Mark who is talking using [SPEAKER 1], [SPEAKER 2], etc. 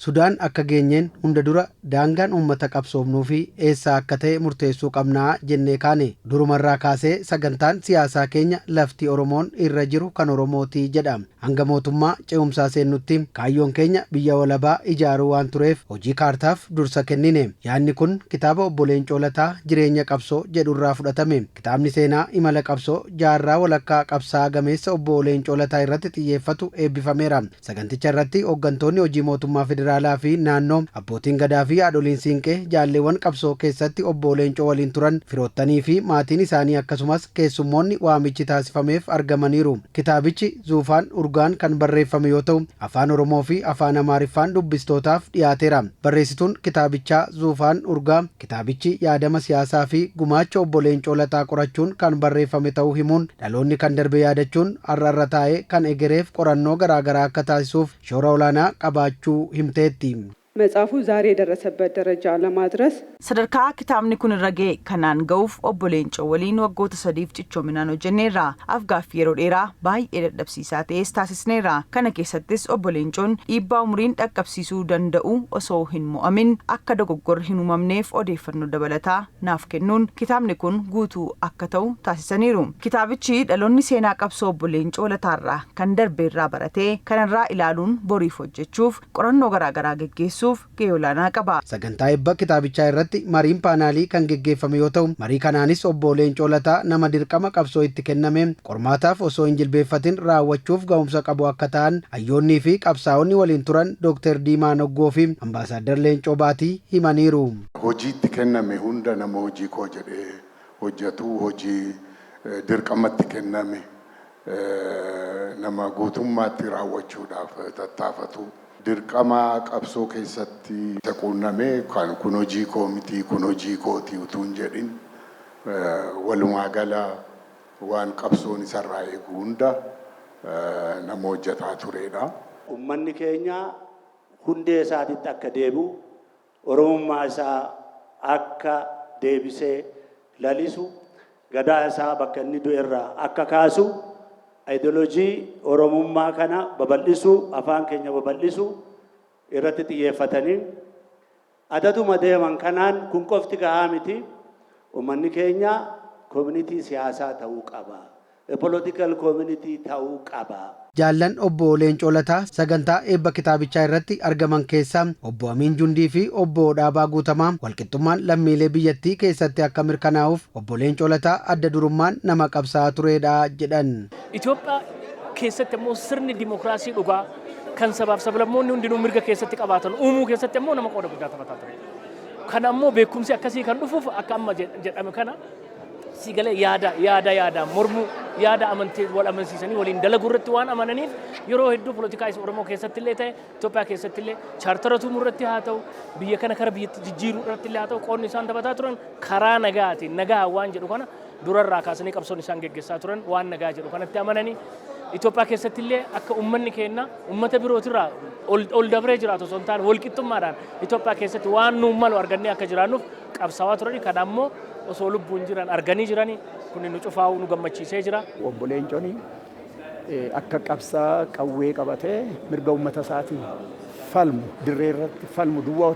[SPEAKER 1] Sudaan akka geenyeen hunda dura daangaan uummata qabsoofnuu fi eessaa akka ta'e murteessuu qabnaa jennee kaane. Durumarraa kaasee sagantaan siyaasaa keenya lafti Oromoon irra jiru kan Oromooti jedha. Hanga mootummaa ce'umsaa seennutti kaayyoon keenya biyya walabaa ijaaruu waan tureef hojii kaartaaf dursa kennine. Yaadni kun kitaaba obbo Leencoo Lataa Jireenya Qabsoo jedhurraa fudhatame. Kitaabni seenaa imala qabsoo jaarraa walakkaa qabsaa'aa gameessa obbo Leencoo Lataa irratti xiyyeeffatu eebbifameera. Saganticha irratti hooggantoonni hojii mootummaa federaalaa fi naannoo, abbootiin gadaa fi haadholiin siinqee, jaalleewwan qabsoo keessatti obbo Leencoo waliin turan, firoottanii fi maatiin isaanii akkasumas keessummoonni waamichi taasifameef argamaniiru. Kitaabichi Zuufaan Urgaan kan barreeffame yoo ta'u, Afaan Oromoo fi Afaan Amaariffaan dubbistootaaf dhiyaateera. Barreessituun kitaabichaa Zuufaan Urgaa, kitaabichi yaadama siyaasaa fi gumaacha obbo Leencoo Lataa qorachuun kan barreeffame ta'uu himuun, dhaloonni kan darbe yaadachuun har'arra taa'ee kan egereef qorannoo garaagaraa akka taasisuuf shoora olaanaa qabaachuu himteetti.
[SPEAKER 2] መጽሐፉ ዛሬ የደረሰበት ደረጃ ለማድረስ
[SPEAKER 3] Sadarkaa kitaabni kun irra ga'e kanaan ga'uuf obbo Leencoo waliin waggoota 3f cichoominaan hojjenneerra. Afgaaffii yeroo dheeraa baay'ee dadhabsiisaa ta'es taasisneerra. Kana keessattis obbo Leencoon dhiibbaa umuriin dhaqqabsiisuu danda'u osoo hin mo'amin akka dogoggorri hin uumamneef odeeffannoo dabalataa naaf kennuun kitaabni kun guutuu akka ta'u taasisaniiru. Kitaabichi dhaloonni seenaa qabsoo obbo Leencoo Lataarraa kan darbeerraa baratee kanarraa ilaaluun boriif hojjechuuf qorannoo garaagaraa geggeessuuf gahee olaanaa qaba.
[SPEAKER 1] Sagantaa eebba kitaabichaa irratti mariin paanaalii kan geggeeffame yoo ta'u, marii kanaanis obbo Leencoo Lataa nama dirqama qabsoo itti kenname qormaataaf osoo hin jilbeeffatin raawwachuuf ga'umsa qabu akka ta'an hayyoonnii fi qabsaa'onni waliin turan Dooktar Diimaa Noggoo fi Ambaasaaddar Leencoo Baatii himaniiru.
[SPEAKER 4] Hojii itti kenname hunda nama hojii koo jedhee hojjetu, hojii dirqamatti kenname nama guutummaatti raawwachuudhaaf tattaafatu. Dirqama qabsoo keessatti isa quunname kan kun hojii koo miti, kun hojii kooti utuu hin jedhin, walumaa gala waan qabsoon isarraa eegu hunda nama hojjetaa turedha.
[SPEAKER 5] Uummanni keenya hundee isaatitti akka deebi'u, Oromummaa isaa akka deebisee lalisu, gadaa isaa bakka inni du'e irraa akka kaasu, aayidoloojii Oromummaa kana babal'isuu, afaan keenya babal'isuu irratti xiyyeeffatanii adaduma deeman kanaan kun qofti gahaa miti. Uummanni keenya community siyaasaa ta'uu qaba. Political community ta'uu qaba.
[SPEAKER 1] Jaallan obbo Leencoo Lataa sagantaa eebba kitaabichaa irratti argaman keessaa obbo Amiin Jundii fi obbo Dhaabaa Guutamaa walqixxummaan lammiilee biyyattii keessatti akka mirkanaa'uuf obbo Leencoo Lataa adda durummaan nama qabsaa'aa turedha jedhan.
[SPEAKER 6] Itoophiyaa keessatti immoo sirni dimokiraasii dhugaa kan sabaaf sablammoonni hundinuu mirga keessatti qabaatan uumuu keessatti immoo nama qooda guddaa taphataa ture. Kana ammoo beekumsi akkasii kan dhufuuf akka amma jedhame kana si galee yaada mormuu, yaada amantii wal amansiisanii waliin dalaguu irratti waan amananiif, yeroo hedduu poolitikaa isa Oromoo keessatti illee ta'e Itoophiyaa keessatti illee chaartara tumuu irratti haa ta'u, biyya kana kara biyyatti jijjiiruu irratti illee haa ta'u, qoodni isaan taphataa turan karaa nagaatiin nagaa waan jedhu kana durarraa kaasanii qabsoon isaan geggeessaa turan waan nagaa jedhu kanatti amananii, Itoophiyaa keessatti illee akka uummanni keenya uummata birootirraa ol dabree jiraatu osoo hin taane walqixxummaadhaan Itoophiyaa keessatti waan nuun malu argannee akka jiraannuuf qabsaawaa turani. Kana ammoo osoo lubbuun jiran arganii jirani. Kun nu cufaa'uu nu gammachiisee jira.
[SPEAKER 7] Obbo Leencoon akka qabsaa qawwee qabatee mirga uummata isaatii falmu, dirree irratti falmu duwwaa